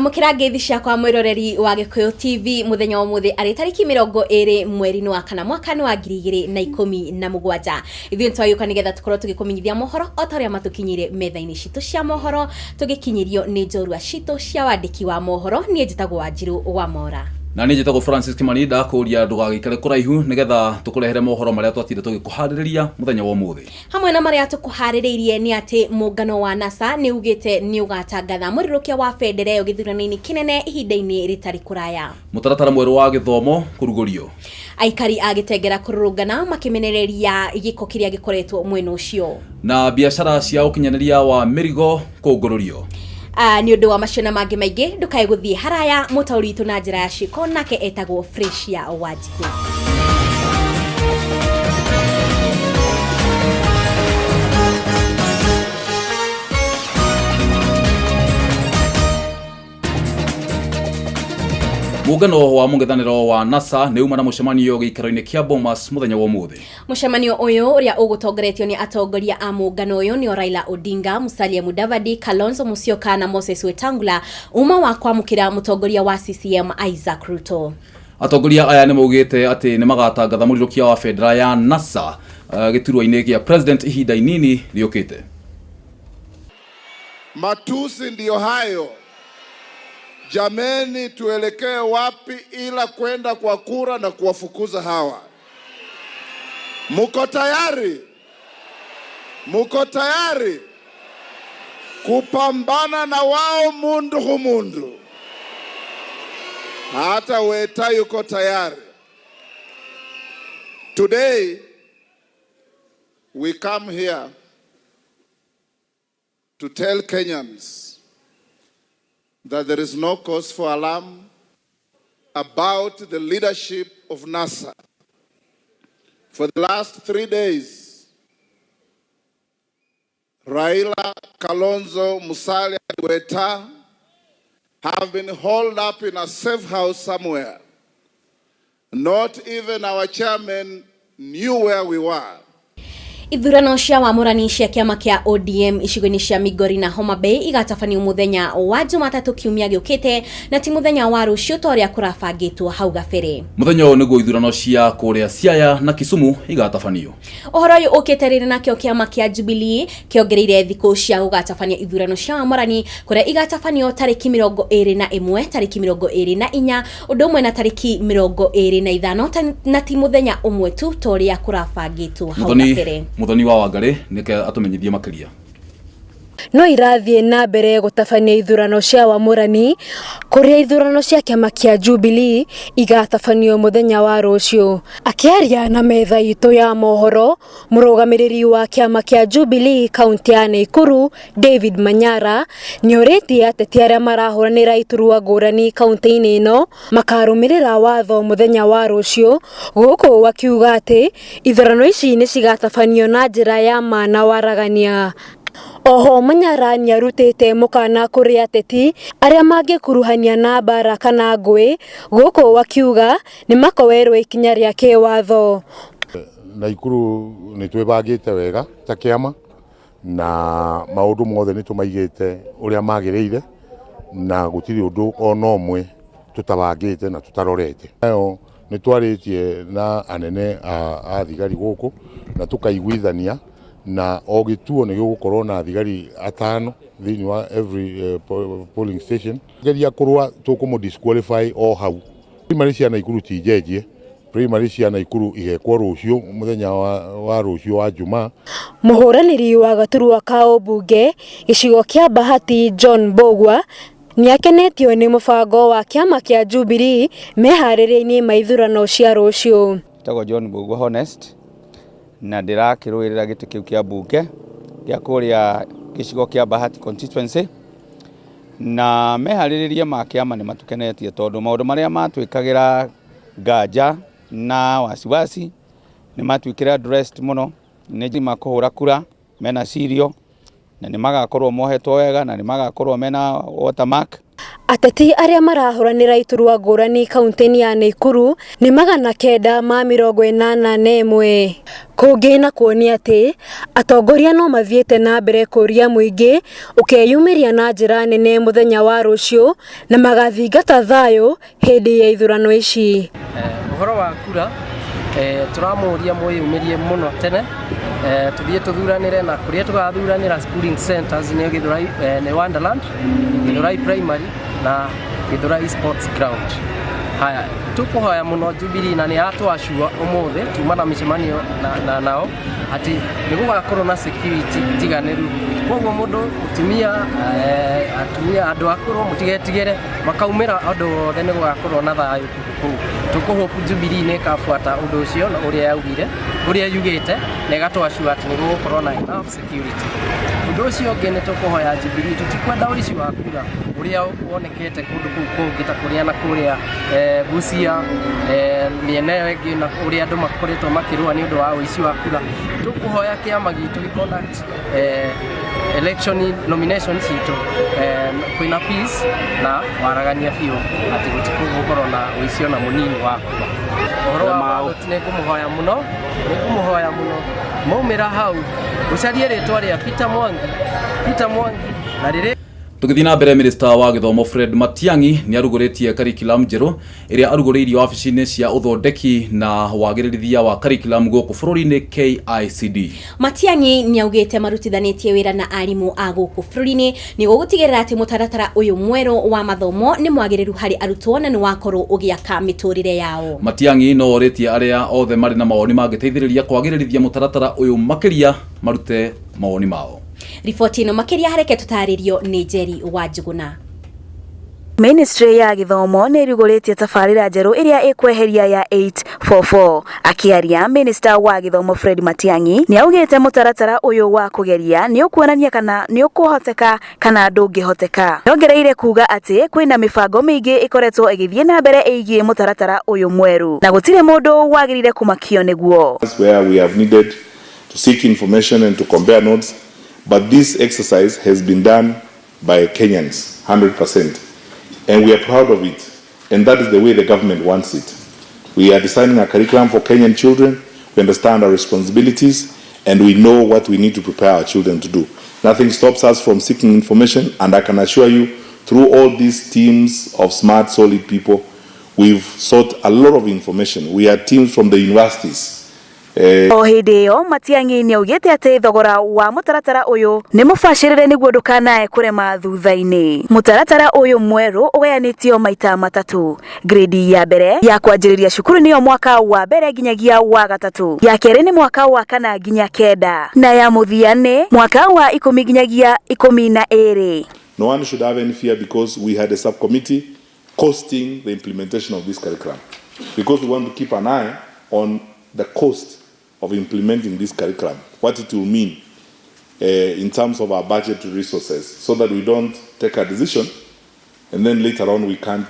Amũkĩra ngeithi ciakwa mwĩroreri wa Gĩkũyũ TV mũthenya wa ũmũthĩ arĩ tarĩki 20 mweri-inĩ wa kana mwaka-inĩ wa 2017. Ithuĩ nĩtwagĩũka nĩgetha tũkorwo tũgĩkũmenyithia mohoro o ta ũrĩa matũkinyĩire metha-inĩ citũ cia mohoro, tũgĩkinyĩrio nĩ njorua citũ cia wandĩki wa mohoro. Niĩ njĩtagwo Wanjirũ wa Mora. Na niĩ njĩtagwo Francis Kimani, ndakũria ndũgagĩikare kũraihu nĩgetha tũkũrehere mohoro marĩa twatinda tũgĩkũharĩrĩria mũthenya wa ũmũthĩ. Hamwe na marĩa tũkũharĩrĩirie nĩ atĩ mũngano wa NASA nĩ ugĩte nĩ ũgatangatha mũrirũkia wa bendera ĩyo gĩthurano-inĩ kĩnene ihinda-inĩ rĩtarĩ kũraya. Mũtaratara mwerũ wa gĩthomo kũrugũrio. Aikari a Gĩtengera kũrũrũngana makĩmenereria gĩko kĩrĩa gĩkoretwo mwena ũcio. Na biacara cia ũkinyanĩria wa mĩrigo kũngũrũrio. Nĩ ũndũ wa macio na mangĩ maingĩ, ndũkae gũthiĩ haraya. Mũtaũri witũ na njĩra ya ciĩko nake etagwo Fresia Wanjikũ. Mũngano wa mũng'ethanĩro wa NASA nĩ uma na mũcemanio gĩikaro-inĩ kĩa Bomas mũthenya wa ũmũthĩ. Mũcemanio ũyũ ũrĩa ũgũtongoretio nĩ atongoria a mũngano ũyũ nĩo Raila Odinga, Musalia Mudavadi, Kalonzo Musyoka na Moses Wetangula, uma wa kwamũkĩra mũtongoria wa CCM Isaac Ruto. Atongoria aya nĩ maugĩte atĩ nĩ magatangatha mũrirũkia wa bendera ya NASA gĩturwa-inĩ gĩa president ihinda inini rĩũkĩte. Matusi ndiyo hayo. Jameni, tuelekee wapi ila kwenda kwa kura na kuwafukuza hawa? Muko tayari? Muko tayari kupambana na wao mundu humundu? Hata Weta yuko tayari. Today we come here to tell Kenyans that there is no cause for alarm about the leadership of NASA. For the last 3 days, Raila, Kalonzo, Musalia, Weta have been holed up in a safe house somewhere. Not even our chairman knew where we were. Ithurano cia wamũrani cia kĩama kĩa ODM icigo-inĩ cia Migori na Homa Bay igatabanio mũthenya wa Jumatatũ kiumia gĩũkĩte na ti mũthenya wa rũciũ ta ũrĩa kũrabangĩtwo hau gabere. Mũthenya ũyũ nĩguo ithurano cia kũrĩa Siaya na Kisumu igatabanio. Ũhoro ũyũ ũkĩte rĩrĩ nakĩo kĩama kĩa Jubilee kĩongereire thikũ cia gũgatabania ithurano cia wamũrani kũrĩa igatabanio tarĩki 21, tarĩki 24, ũndũ ũmwe na tarĩki 25, na ti mũthenya ũmwe tu ta ũrĩa kũrabangĩtwo hau gabere. Muthoni wa Wangarĩ nĩke atũmenyithie makĩria. No irathiĩ na mbere gũtabania ithurano cia wamũrani kũrĩa ithurano cia kĩama kĩa Jubilee igatabanio mũthenya wa rũciũ. Akĩaria na metha itũ ya mohoro, mũrũgamĩrĩri wa kĩama kĩa Jubilee kaunti ya Nakuru David Manyara nĩorĩtie ateti arĩa marahũranĩra iturwa ngũrani kaunti-inĩ ĩno makarũmĩrĩra watho mũthenya wa rũciũ, gũkũ akiuga atĩ ithurano ici nĩ cigatabanio na njĩra ya ma na waragania. Oho Manyara nĩarutĩte mũkana kũrĩ ateti arĩa mangĩkuruhania na mbara kana ngũĩ, gũkũ akiuga nĩmakoerwo ikinya rĩa kĩwatho. Nakuru nĩ twĩbangĩte wega ta kĩama na maũndũ mothe nĩ tũmaigĩte ũrĩa magĩrĩire na gũtirĩ ũndũ ona ũmwe tũtabangĩte na tũtarorete. Nayo nĩ twarĩtie na anene a thigari gũkũ na tũkaiguithania na o gĩtuo nĩ gĩgũkorwo na thigari atano thĩinĩ wa every polling station. Geria kũrũa tũkũmũ disqualify o hau. Primary cia Nakuru ti njenjie, primary cia Nakuru igekwo rũciũ mũthenya wa rũciũ wa Jumaa. Mũhũranĩri wa gaturwa ka ũmbunge gĩcigo kĩa Bahati John Mbugua nĩakenetio nĩ mũbango wa kĩama kĩa Jubilee meharĩria-inĩ ma ithurano cia rũciũ. Njĩtagwo John Mbugua Honest na ndĩrakĩrũĩrĩra gĩtĩ kĩu kĩa mbunge gĩa kũrĩa gĩcigo kĩa Bahati constituency, na meharĩrĩria ma kĩama nĩ matũkenetie tondũ maũndũ marĩa matwĩkagĩra nganja na wasiwasi nĩ matuĩkire addressed mũno. Nĩ makũhũra kura mena cirio na nĩ magakorwo mohetwo wega na nĩ magakorwo mena watermark. Ateti arĩa marahũranĩra iturwa ngũrani kaunti-inĩ ya Naikuru nĩ 981. Kũngĩ na kuonia atĩ atongoria no mathiĩte na mbere kũũria mũingĩ ũkeyumĩria na njĩra nene mũthenya wa rũciũ na magathingata thayũ hĩndĩ ya ithurano ici. Ũhoro wa kura tũramũria mwĩyumĩrie mũno tene, tũthiĩ tũthuranĩre na kũrĩa tũgathuranĩra polling centers nĩ Githurai, nĩ Wonderland, Githurai Primary na Githurai Sports Ground. Haya, tũkũhoya mũno Jubilee na nĩ yatwacua ũmũthĩ tuma na mĩcemanio na nao atĩ nĩ gũgakorwo na security njiganĩru, koguo mũndũ mũtumia, atumia, andũ akũrũ mũtigetigĩre, makaumĩra andũ othe nĩ gũgakorwo na thayũ kũu. Tũkũhope Jubilee nĩ ĩkabuata ũndũ ũcio na ũrĩa yaugire, ũrĩa yugĩte, na ĩgatwacua atĩ nĩ gũgũkorwo na enough security. Ũndũ ũcio ũngĩ nĩ tũkũhoya Jubilee, tũtikwenda ũici wa kura ũrĩa wonekete kũndũ kũu kũngĩ ta kũrĩa na kũrĩa Busia, mĩena ĩyo ĩngĩ, na ũrĩa andũ makoretwo makĩrũa nĩ ũndũ wa ũici wa kura. Tũkũhoya kĩama gitũ gĩ conduct election nomination citũ kwĩna peace na waragania biũ, atĩ gũtikũgũkorwo na ũici ona mũnini wa kura. Ũhoro wa ballot, nĩ ngũmũhoya mũno, nĩ ngũmũhoya mũno maumĩra hau ũcarie rĩtwa rĩa Peter Mwangi, Peter Mwangi na rĩrĩ. Tũgĩthiĩ na mbere, minista wa gĩthomo Fred Matiang'i nĩ arugũrĩtie curriculum njerũ ĩrĩa arugũrĩirie wabici-inĩ cia ũthondeki na wagĩrĩrithia wa curriculum gũkũ bũrũri-inĩ, KICD. Matiang'i nĩ augĩte marutithanĩtie wĩra na arimũ a gũkũ bũrũri-inĩ nĩguo gũtigĩrĩra atĩ mũtaratara ũyũ mwerũ wa mathomo nĩ mwagĩrĩru harĩ arutwo na nĩ wakorwo ũgĩaka mĩtũrĩre yao. Matiang'i no orĩtie arĩa othe marĩ na mawoni mangĩteithĩrĩria kwagĩrĩrithia mũtaratara ũyũ makĩria marute mawoni mao. Riboti ĩno makĩria hareke tũtarĩrio nĩ Njeri wa Njuguna. Ministry ya gĩthomo nĩ ĩrugũrĩtie tabarĩra njerũ ĩrĩa ĩkweheria ya 844. Akĩaria, Minister wa gĩthomo Fred Matiang'i nĩ augĩte mũtaratara ũyũ wa kũgeria nĩ ũkuonania kana nĩ ũkũhoteka kana ndũngĩhoteka. Nĩongereire kuga atĩ kwĩna mĩbango mĩingĩ ĩkoretwo ĩgĩthiĩ na mbere ĩgiĩ mũtaratara ũyũ mwerũ na gũtirĩ mũndũ wagĩrĩire kũmakio nĩguo. Where we have needed to seek information and to compare notes, but this exercise has been done by Kenyans, 100%. And we are proud of it. And that is the way the government wants it. We are designing a curriculum for Kenyan children. We understand our responsibilities and we know what we need to prepare our children to do. Nothing stops us from seeking information, and I can assure you, through all these teams of smart, solid people, we've sought a lot of information. We had teams from the universities. O hĩndĩ ĩyo, Matiang'i nĩ augĩte atĩ thogora wa mũtaratara ũyũ nĩ mũbacĩrĩre nĩguo ndũkanae kũrema thutha-inĩ. Mũtaratara ũyũ mwerũ ũgayanĩtio maita matatũ. Grade ya mbere ya kwanjĩrĩria cukuru nĩyo mwaka wa mbere nginyagia wa gatatũ, ya kerĩ nĩ mwaka wa kana nginya kenda, na ya mũthia nĩ mwaka wa 10 nginyagia 12. No one should have any fear because we had a subcommittee costing the implementation of this curriculum. Because we want to keep an eye on the cost of implementing this curriculum, what it will mean in terms of our budget resources, so that we don't take a decision and then later on we can't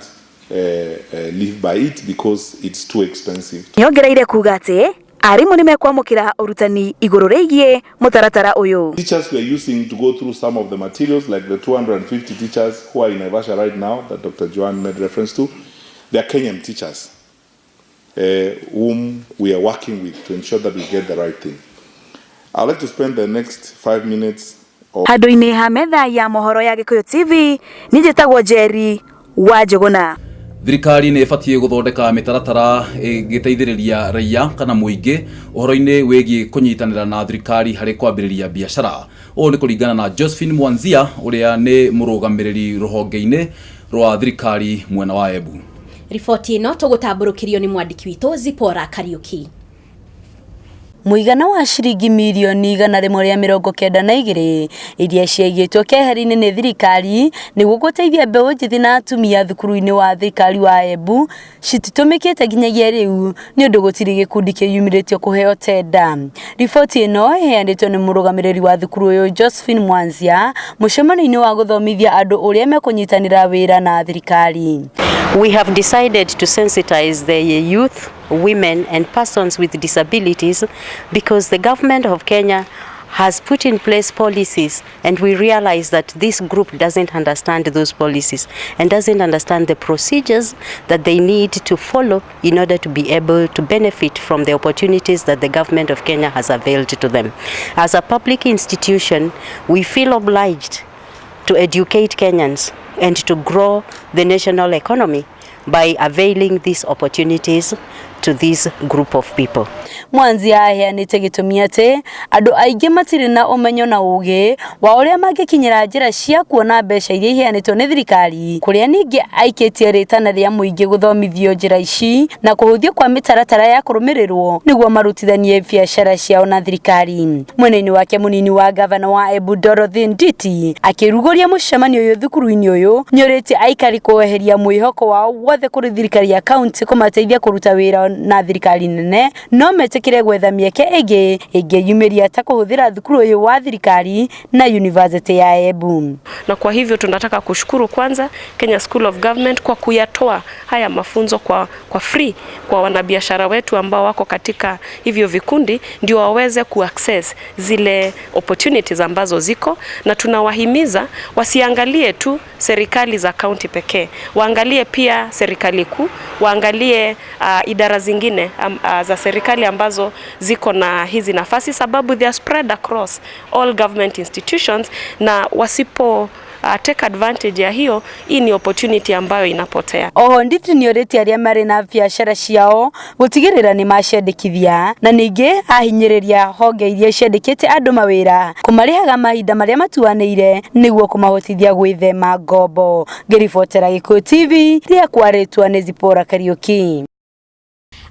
live by it because it's too expensive. Nĩongereire kuga atĩ arimũ nĩ mekwamũkĩra ũrutani igũrũ rĩgiĩ mũtaratara ũyũ. Teachers we are using to go through some of the materials, like the 250 teachers who are in Naivasha right now that Dr. Joan made reference to, they are Kenyan teachers whom we are working with to ensure that we get the right thing. I'd like to spend the next 5 minutes or Handũ-inĩ ha metha ya mohoro ya Gĩkũyũ TV, niĩ njĩtagwo Njeri wa Njũgũna. Thirikari nĩ ĩbatiĩ gũthondeka mĩtaratara ĩgĩteithĩrĩria raia kana mũingĩ ũhoro-inĩ wĩgiĩ kũnyitanĩra na thirikari harĩ kwambĩrĩria biacara. Ũũ nĩ kũringana na Josephine Mwanzia, ũrĩa nĩ mũrũgamĩrĩri rũhonge-inĩ rwa thirikari mwena wa Embu. Riboti ĩno tũgũtambũrũkĩrio nĩ mwandĩki witũ Zipora Kariuki. Mũigana wa ciringi mirioni 192 iria ciaigĩtwo keheri-inĩ nĩ thirikari nĩguo gũteithia mbeũ njĩthĩ na atumia thukuru-inĩ wa thirikari wa Embu cititũmĩkĩte nginyagia rĩu nĩ ũndũ gũtirĩ gĩkundi kĩyumĩrĩtio kũheo tenda. Riboti ĩno ĩheanĩtwo nĩ mũrũgamĩrĩri wa thukuru ũyũ Josephine Mwanzia mũcemanio-inĩ wa gũthomithia andũ ũrĩa mekũnyitanĩra wĩra na thirikari. We have decided to sensitize the youth, women, and persons with disabilities because the government of Kenya Has put in place policies, and we realize that this group doesn't understand those policies and doesn't understand the procedures that they need to follow in order to be able to benefit from the opportunities that the government of Kenya has availed to them. As a public institution, we feel obliged to educate Kenyans and to grow the national economy by availing these opportunities to this group of people. Mwanzia aheanĩte gĩtũmi atĩ andũ aingĩ matirĩ na ũmenyo na ũgĩ wa ũrĩa mangĩkinyĩra njĩra cia kuona mbeca iria iheanĩtwo nĩ thirikari, kũrĩa ningĩ aikĩtie rĩtana rĩa mũingĩ gũthomithio njĩra ici na kũhũthio kwa mĩtaratara ya kũrũmĩrĩrwo nĩguo marutithanie biacara ciao na thirikari. Mwena-inĩ wake, mũnini wa gavana wa Embu Dorothy Nditi akĩrugũria mũcemanio ũyũ thukuru-inĩ ũyũ nĩorĩtie aikari kweheria mwĩhoko wao wothe kũrĩ thirikari ya kaunti kũmateithia kũruta wĩra na thirikari nene, no metĩkĩre gwetha mĩeke ĩngĩ ĩngĩyumĩria ta kũhũthĩra thukuru ũyũ wa thirikari na University ya Embu. Na kwa hivyo tunataka kushukuru kwanza Kenya School of Government kwa kuyatoa haya mafunzo kwa free kwa wanabiashara wetu ambao wako katika hivyo vikundi, ndio waweze kuaccess zile opportunities ambazo ziko, na tunawahimiza wasiangalie tu serikali za county pekee, waangalie pia serikali kuu, waangalie idara zingine za serikali ambazo ziko na hizi nafasi, sababu they are spread across all government institutions, na wasipo take advantage ya hiyo, hii ni opportunity ambayo inapotea. Oho Nditi nĩorĩtie arĩa marĩ na biacara ciao gũtigĩrĩra nĩ maciandĩkithia, na ningĩ ahinyĩrĩria honge iria ciandĩkĩte andũ mawĩra kũmarĩhaga mahinda marĩa matuanĩire nĩguo kũmahotithia gwĩthema ngombo. Ngĩribotera Gĩkũyũ TV, rĩakwa rĩtwa nĩ Zipporah Kariuki.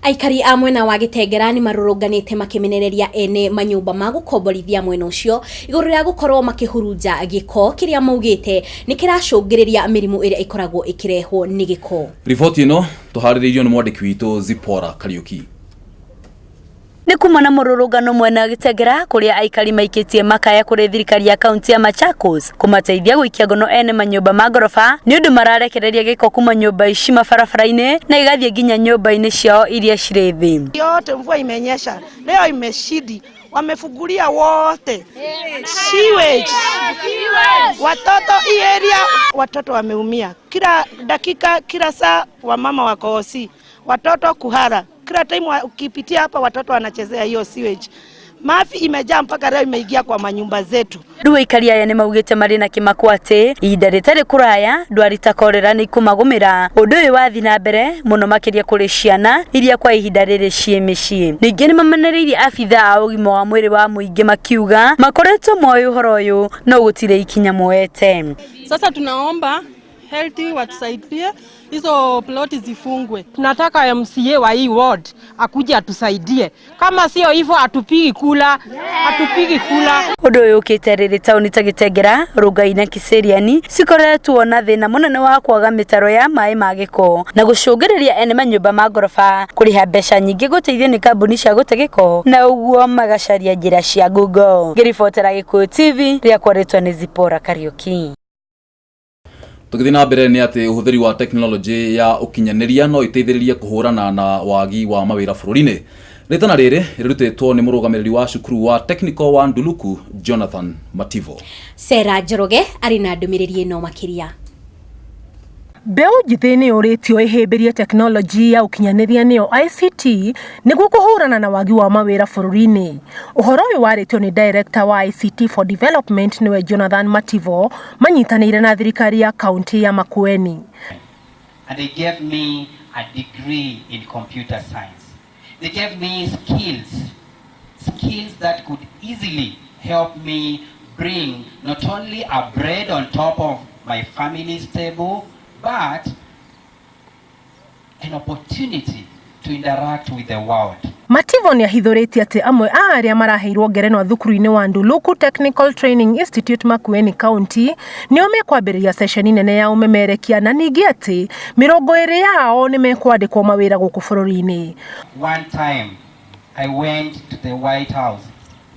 Aikari a mwena wa Gĩtengera nĩ marũrũnganĩte makĩmenereria ene manyũmba ma gũkomborithia mwena ũcio igũrũ rĩa gũkorwo makĩhurunja gĩko kĩrĩa maugĩte nĩ kĩracũngĩrĩria mĩrimũ ĩrĩa ĩkoragwo ĩkĩrehwo nĩ gĩko. Riboti ĩno tũharĩrĩirio nĩ mwandĩki witũ Zipporah Kariuki. Nĩ kuma na mũrũrũngano mwena wa Gĩtengera kũrĩa aikari maikĩtie makaya kũrĩ thirikari ya kaunti ya Machakos kũmateithia gũikia ngono ene manyũmba ma ngoroba nĩ ũndũ mararekereria gĩko kuma nyũmba ici mabarabara-inĩ na igathiĩ nginya nyũmba-inĩ ciao iria cirĩ thĩ. Yote mvua imenyesha leo, imeshidi, wamefungulia wote sewage. Watoto hii area, watoto wameumia kila dakika, kila saa, wamama wako hosi, watoto kuhara kila time ukipitia hapa watoto wanachezea hiyo sewage. Mafi imejaa mpaka leo imeingia kwa manyumba zetu. Rĩu aikari aya nĩ maugĩte marĩ na kĩmako atĩ ihinda rĩtarĩ kũraya ndwari ta korera nĩ ikũmagũmĩra. Ũndũ ũyũ wathiĩ na mbere mũno makĩria kũrĩ ciana iria kwa ihinda rĩrĩ ciĩ mĩciĩ. Ningĩ nĩ mamenereirie abithaa a ũgima wa mwĩrĩ wa mũingĩ makiuga makoretwo moĩ ũhoro ũyũ no gũtirĩ ikinya moete. Sasa tunaomba health watusaidie hizo ploti zifungwe. Tunataka MCA wa hii ward akuje atusaidie, kama sio hivyo hatupigi kura, hatupigi kura. Ũndũ ũyũ ũkĩte rĩrĩ taũni ta Gĩtengera, Rongai na Kiserian cikoretwo na thĩna mũnene wa kwaga mĩtaro ya maĩ ma gĩko na gũcũngĩrĩria ene manyũmba ma ngoroba kũrĩha mbeca nyingĩ gũteithio nĩ kambuni cia gũte gĩko na ũguo magacaria njĩra cia Google. Ngĩribotera Gĩkũyũ TV, rĩakwa rĩtwa nĩ Zipporah Kariuki. Tũgĩthiĩ na mbere nĩ atĩ ũhũthĩri wa tekinoronjĩ ya ũkinyanĩria no ĩteithĩrĩrie kũhũrana na wagi wa mawĩra bũrũri-inĩ. Rĩtana rĩrĩ rĩrutĩtwo nĩ mũrũgamĩrĩri wa cukuru wa Technical wa Nduluku Jonathan Mativo. Sera Njoroge arĩ na ndũmĩrĩri ĩno makĩria. Mbeũ njĩthĩ nĩ yũrĩtio ĩhĩmbĩrie tekinoronjĩ ya ũkinyanĩria nĩyo ICT nĩguo kũhũrana na wagi wa mawĩra bũrũri-inĩ. Ũhoro ũyũ warĩtio nĩ Director wa ICT for Development nĩwe Jonathan Mativo manyitanĩire na thirikari ya kaunti ya Makueni. And they gave me a degree in computer science. They gave me skills, skills that could easily help me bring not only a bread on top of my family's table, but an opportunity to interact with the world. Mativo nĩ ahithũrĩtie atĩ amwe a arĩa maraheirwo ngerenwa thukuru-inĩ wa Nduluku Technical Training Institute Makueni County nĩo mekwambĩrĩria ceceni nene ya ũmemerekia na ningĩ atĩ 20 yao nĩ mekwandĩkwo mawĩra gũkũ bũrũri-inĩ. One time I went to the White House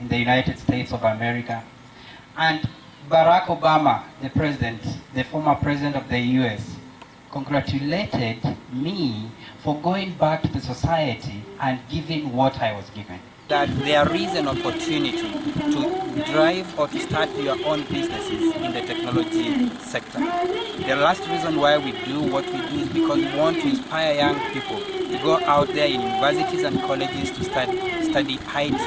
in the United States of America, and Barack Obama, the president, the former president of the US, congratulated me for going back to the society and giving what I was given. That there is an opportunity to drive or to start your own businesses in the technology sector. The last reason why we do what we do is because we want to inspire young people to go out there in universities and colleges to study IT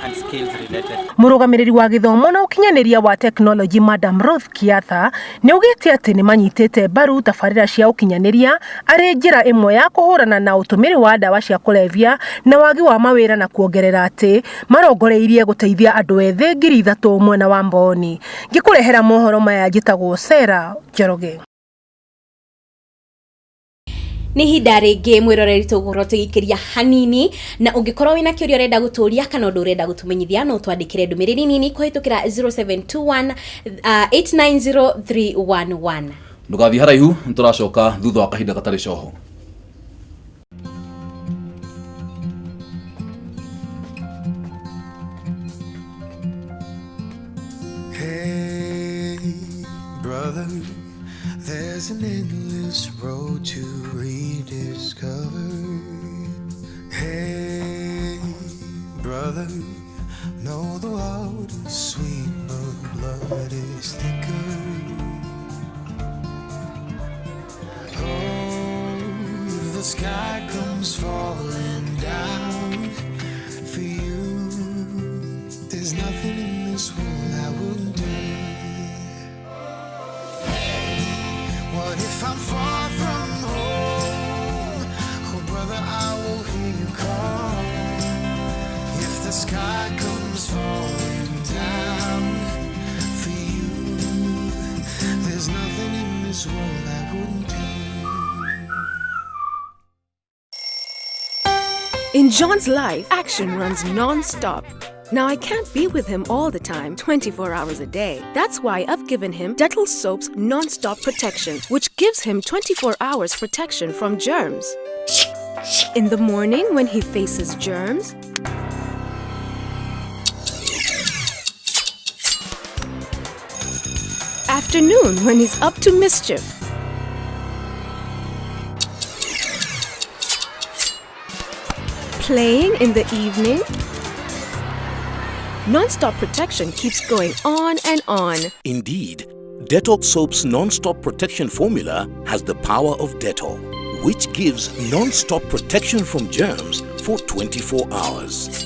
and skills related. Mũrũgamĩrĩri wa gĩthomo na ũkinyanĩria wa tekinoronjĩ Madam Ruth Kiatha nĩ augĩte atĩ nĩ manyitĩte mbaru tabarĩra cia ũkinyanĩria arĩ njĩra ĩmwe ya kũhũrana na ũtũmĩri wa ndawa cia kũrebia na wagi wa mawĩra na kuongerera atĩ marongoreirie gũteithia andũ ethĩ 3,000 mwena wa Mboni. Ngĩkũrehera mohoro maya njĩtagwo Sarah Njoroge. Nĩ ihinda rĩngĩ mwĩroreri tũgũkorwo tũgĩikĩria hanini na ũngĩkorwo wĩna kĩũria ũrenda gũtũria kana ũndũ ũrenda gũtũmenyithia no twandĩkĩre ndũmĩrĩri nini kũhĩtũkĩra 0721 890311. Ndũgathiĩ haraihu, nĩtũracoka thutha wa kahinda gatarĩ coho. Hey, brother, there's an endless road to rediscover. Hey, brother, know the water's sweet, but blood is thicker. Oh, if the sky comes falling down for you, there's nothing in this world I wouldn't do. What if I'm far from home? Oh, brother, I will hear you call. If the sky comes falling down for you, there's nothing in this world I wouldn't do. In John's life, action runs non-stop. Now, I can't be with him all the time, 24 hours a day. That's why I've given him Dettol Soap's non-stop protection, which gives him 24 hours protection from germs. In the morning, when he faces germs, afternoon when he's up to mischief, playing in the evening. Non-stop protection keeps going on and on. Indeed, Dettol Soap's non-stop protection formula has the power of Dettol, which gives non-stop protection from germs for 24 hours.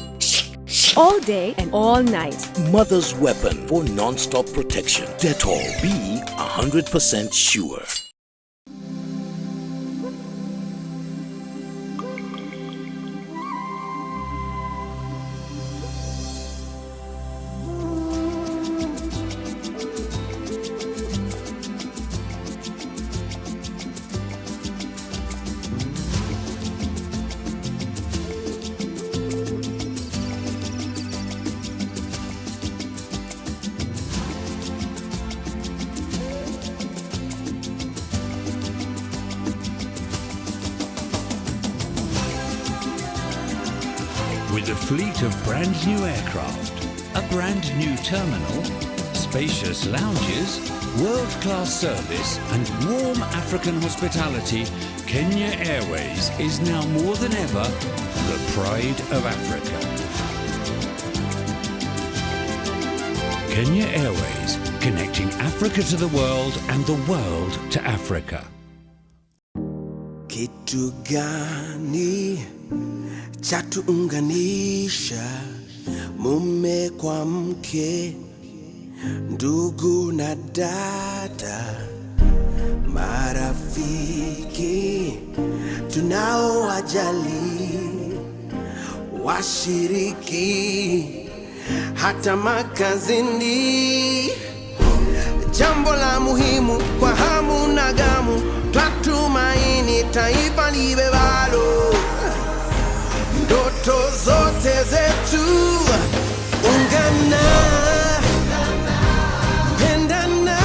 All day and all night. Mother's weapon for non-stop protection. Dettol. Be 100% sure. With a fleet of brand new aircraft, a brand new terminal, spacious lounges, world-class service and warm African hospitality, Kenya Airways is now more than ever the pride of Africa. Kenya Airways, connecting Africa to the world and the world to Africa. Kitu gani chatuunganisha mume kwa mke, ndugu na dada, marafiki tunaowajali, washiriki hata makazini. Jambo la muhimu kwa hamu na gamu, twatumaini taifa libebalo. Ndoto zote zetu, ungana, pendana,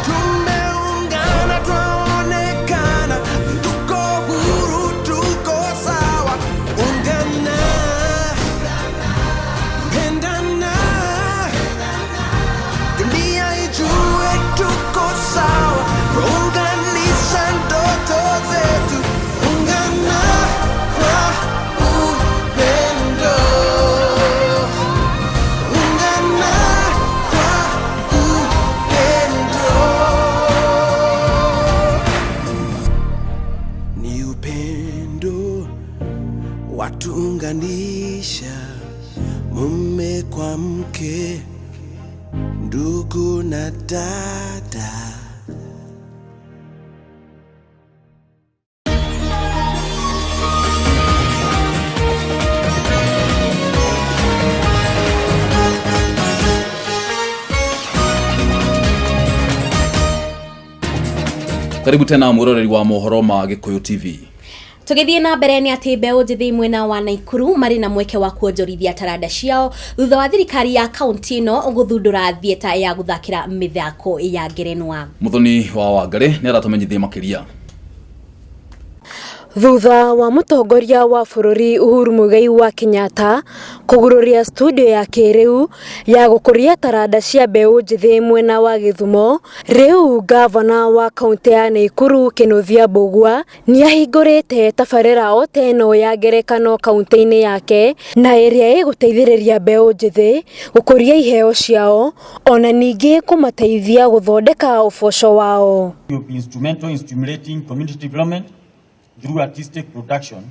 tumeungana, twaonekana, tuko huru, tuko sawa. Ungana, pendana, dunia ijue tuko sawa, unganisha ndoto zetu, ungana kwa upendo. Tuamke ndugu na dada. Karibu tena mwiroreri wa mohoro ma Gikuyu TV. Tũgĩthiĩ na mbere nĩ atĩ mbeũ njĩthĩ mwena wa Naikuru marĩ na mweke wa kuonjorithia taranda ciao thutha wa thirikari ya kaunti ĩno gũthundũra thieta ya gũthakĩra mĩthako ya ngerenwa. Muthoni wa Wangari nĩ aratũmenyithia makĩria. Thutha wa mũtongoria wa bũrũri Uhuru Muigai wa Kenyatta kũguũria studio ya kĩrĩu ya gũkũria taranda cia mbeũ njĩthĩ mwena wa Gĩthumo, rĩu ngavana wa kaunti ya Naikuru Kĩnuthia Mbũgua nĩahingũrĩte tabarĩra o ta ĩno ya ngerekano kaunti-inĩ yake na ĩrĩa ĩgũteithĩrĩria mbeũ njĩthĩ gũkũria iheo ciao ona ningĩ kũmateithia gũthondeka ũboco wao. Will be instrumental in stimulating community development through artistic production,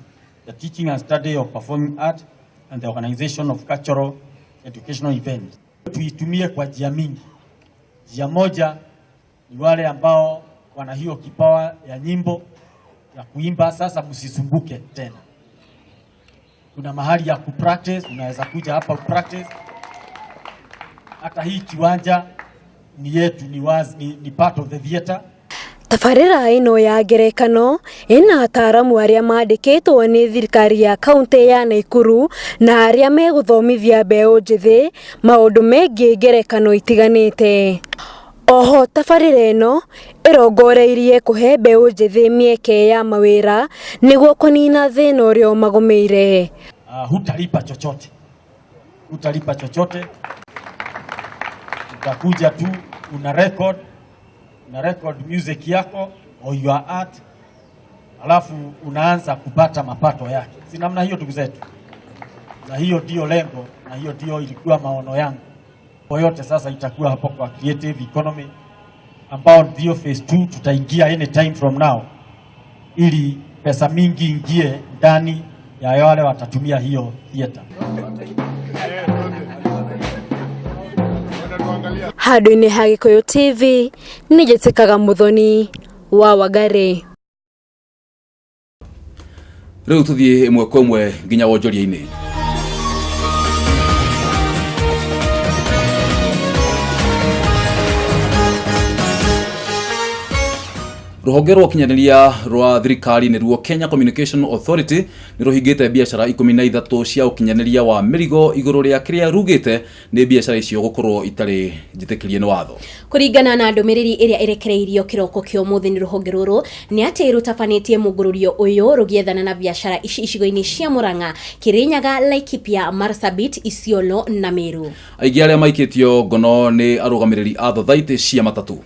the teaching and study of performing art, and the organization of cultural educational events. Tuitumie kwa njia mingi. Njia moja ni wale ambao wana hiyo kipawa ya nyimbo ya kuimba, sasa msisumbuke tena. Kuna mahali ya kupractice, unaweza kuja hapa practice. Hata hii kiwanja ni yetu, ni wazi, ni part of the theater. Tabarĩra ĩno ya ngerekano ĩna ataaramu arĩa mandĩkĩtwo nĩ thirikari ya kaunti ya Naikuru na arĩa megũthomithia mbeũ njĩthĩ maũndũ megiĩ ngerekano itiganĩte. Oho tabarĩra ĩno ĩrongoreirie kũhe mbeũ njĩthĩ mĩeke ya mawĩra nĩguo kũnina thĩna ũrĩa ũmagũmĩire. Hutalipa chochote, hutalipa chochote, utakuja tu una record, una record music yako or your art, alafu unaanza kupata mapato yake. Si namna hiyo ndugu zetu? Na hiyo ndio lengo, na hiyo ndio ilikuwa maono yangu. Kwa yote sasa itakuwa hapo kwa creative economy, ambao ndio phase 2 tutaingia anytime from now, ili pesa mingi ingie ndani ya wale watatumia hiyo theater. Handũ-inĩ ha Gĩkũyũ TV nĩ njĩtĩkaga Muthoni wa Wangari. Rĩu tũthiĩ ĩmwe kwa ĩmwe nginya wonjoria-inĩ. Rũhonge rwa ũkinyanĩria rwa thirikari nĩruo Kenya Communication Authority nĩ rũhingĩte biacara 13 cia ũkinyanĩria wa mĩrigo igũrũ rĩa kĩrĩa rugĩte nĩ biacara icio gũkorwo itarĩ njĩtĩkĩrie nĩ watho. Kũringana na ndũmĩrĩri ĩrĩa ĩrekereirio kĩroko kĩa ũmũthĩ nĩ rũhonge rũrũ nĩ atĩ rũtabanĩtie mũngũrũrio ũyũ rũgĩethana na biacara ici icigo-inĩ cia Murang'a, Kirinyaga, Laikipia, Marsabit, Isiolo na Meru. Aingĩ arĩa maikĩtio ngono nĩ arũgamĩrĩri a thothaitĩ cia matatũ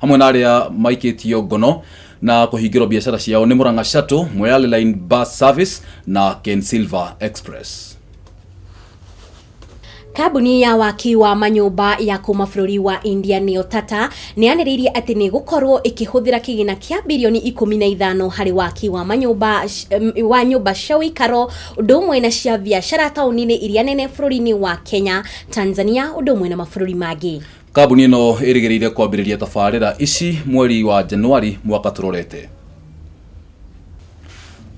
hamwe na arĩa maikĩtio ngono na kũhingĩrwo biacara ciao nĩ Murang'a Shuttle, Moyale Line Bus Service na Ken Silver Express. Kambuni ya waki wa manyũmba ya kuma bũrũri wa India nĩyo Tata nĩ yanĩrĩirie atĩ nĩ gũkorwo ĩkĩhũthĩra kĩgĩna kĩa birioni 15 harĩ waki wa manyũmba wa nyũmba cia ũikaro ũndũ ũmwe na cia biacara taũni-inĩ iria nene bũrũri-inĩ wa Kenya, Tanzania ũndũ ũmwe na mabũrũri mangĩ. Kambuni ĩno ĩrĩgĩrĩire kwambĩrĩria tabarĩra ici mweri wa Januari mwaka tũrorete.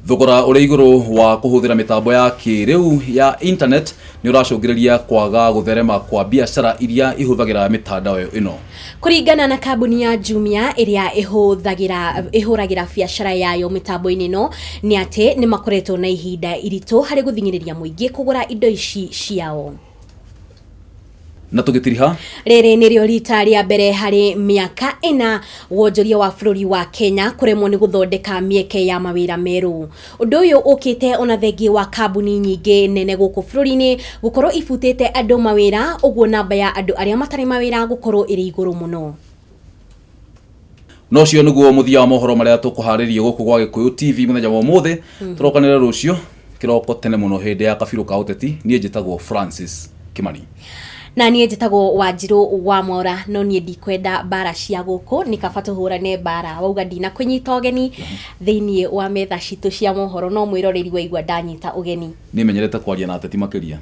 Thogora ũrĩ igũrũ wa kũhũthĩra mĩtambo ya kĩrĩu ya internet nĩ ũracũngĩrĩria kwaga gũtherema kwa biacara iria ihũthagĩra mĩtandao ĩno. Kũringana na kambuni ya Jumia ĩrĩa ĩhũragĩra biacara yayo mĩtambo-inĩ ĩno nĩ atĩ nĩ makoretwo na ihinda iritũ harĩ gũthing'ĩrĩria mũingĩ kũgũra indo ici ciao. Na tũgĩtiriha rĩrĩ nĩrĩo rita rĩa mbere harĩ mĩaka ĩna wonjoria wa bũrũri wa Kenya kũremwo nĩ gũthondeka mĩeke ya mawĩra merũ. Ũndũ ũyũ ũkĩte ona thengia wa kambuni nyingĩ nene gũkũ bũrũri-inĩ gũkorwo ibutĩte andũ mawĩra, ũguo namba ya andũ arĩa matarĩ mawĩra gũkorwo ĩrĩ igũrũ mũno. No ũcio nĩguo mũthia wa mohoro marĩa tũkũharĩria gũkũ gwa Gĩkũyũ TV mũthenya wa ũmũthĩ. Tũrokanĩre rũciũ kĩroko tene mũno hĩndĩ ya kabirũ ka ũteti. Niĩ njĩtagwo Francis Kimani. Na niĩ njĩtagwo Wanjirũ wa Mwaura, no niĩ ndikwenda mbara cia gũkũ, nĩ kaba tũhũrane mbara. Wauga ndinakũnyita ũgeni thĩiniĩ wa metha citũ cia mohoro, no mwĩroreri waigua ndanyita ũgeni. Niĩ menyerete kwaria na ateti makĩria.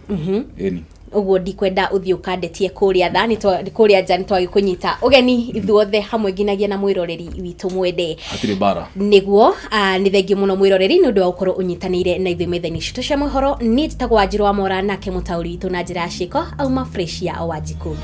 Ĩni. Ũguo ndikwenda ũthiĩ ũkandetie kũrĩa tha kũrĩa nja, nĩ twagĩkũnyita ũgeni ithuothe hamwe nginagia na mwĩroreri witũ mwende. Hatirĩ mbara. Nĩguo, nĩ thengiũ mũno mwĩroreri nĩ ũndũ wa gũkorwo ũnyitanĩire na ithuĩ metha-inĩ citũ cia mohoro. Niĩ njĩtagwo Wanjirũ wa Mora, nake mũtaũri witũ na njĩra ya ciĩko auma Fresh ya Wanjikũ.